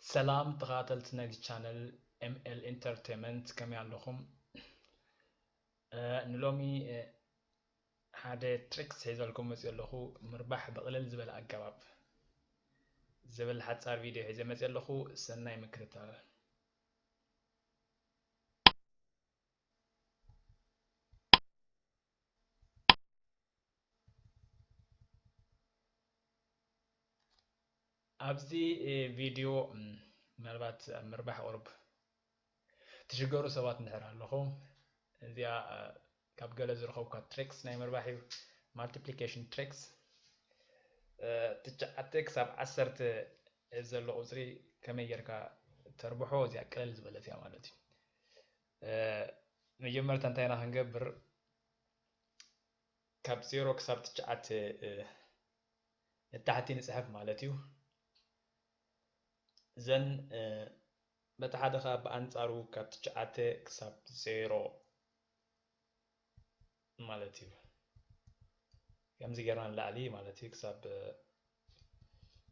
ሰላም ተኸታተልቲ ናይዚ ቻነል ኤምኤል ኢንተርቴይመንት፣ ከመይ ኣለኹም? እ፣ ንሎሚ፣ እ፣ ሓደ ትሪክስ ሒዘልኩም መፅእ ኣለኹ። ምርባሕ ብቕልል ዝበለ ኣገባብ ዝብል ሓፃር ቪድዮ ሒዘ መፅእ ኣለኹ። ሰናይ ምክትታል። ኣብዚ፣ እ፣ ቪድዮ፣ እም፣ ምናልባት ኣብ ምርባሕ ቁሩብ ትሽገሩ ሰባት እንድሕር ኣለኹም፣ እዚኣ፣ እ፣ ካብ ገለ ዝረኸብኳ ትሪክስ ናይ ምርባሕ እዩ። ማልቲፕሊኬሽን ትሪክስ፣ እ፣ ትሽዓተ ክሳብ ዓሰርተ ዘሎ ቁፅሪ ከመይ ጌርካ ተርብሖ፣ እዚኣ ቅልል ዝበለት እያ ማለት እዩ። እ፣ መጀመርታ እንታይ ኢና ክንገብር? ካብ ዜሮ ክሳብ ትሽዓተ፣ እ፣ ንታሕቲ ንጽሕፍ ማለት እዩ። ዘን፣ እ፣ በቲ ሓደ ኸኣ ብኣንጻሩ ካብ ትሽዓተ ክሳብ ዜሮ ማለት እዩ። ከምዚ ጌርና ንላዕሊ ማለት እዩ። ክሳብ፣ እ፣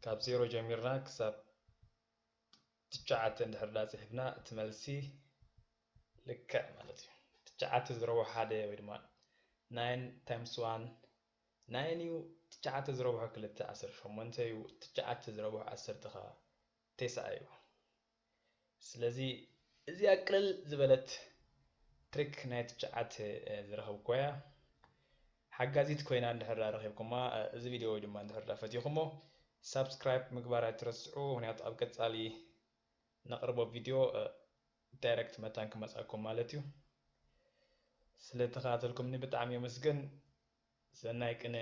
ካብ ዜሮ ጀሚርና ክሳብ ትሽዓተ እንድሕር ዳ ጽሒፍና፣ እቲ መልሲ ልክዕ ማለት እዩ። ትሽዓተ ዝረብሖ ሓደ ወይ ድማ ናይን ታይምስ ዋን ናይን እዩ። ትሽዓተ ዝረብሖ ክልተ ዓሰርተ ሸሞንተ እዩ። ትሽዓተ ዝረብሖ ዓሰርተ ኸኣ ተስዓ እዩ። ስለዚ እዚኣ ቅልል ዝበለት ትሪክ ናይ ትሽዓተ፣ እ፣ ዝረኸብኩዋ እያ። ሓጋዚት ኮይና እንድሕር ዳ ረኺብኩማ፣ እ፣ እዚ ቪድዮ ወይ ድማ እንድሕር ዳ ፈቲኹሞ፣ ሳብስክራይብ ምግባር ኣይትረስዑ። ምኽንያቱ ኣብ ቀጻሊ ነቕርቦ ቪድዮ፣ እ፣ ዳይረክት መታን ክመጻኩም ማለት እዩ። ስለ ተኸታተልኩምኒ ብጣዕሚ የመስግን። ሰናይ ቅነ፣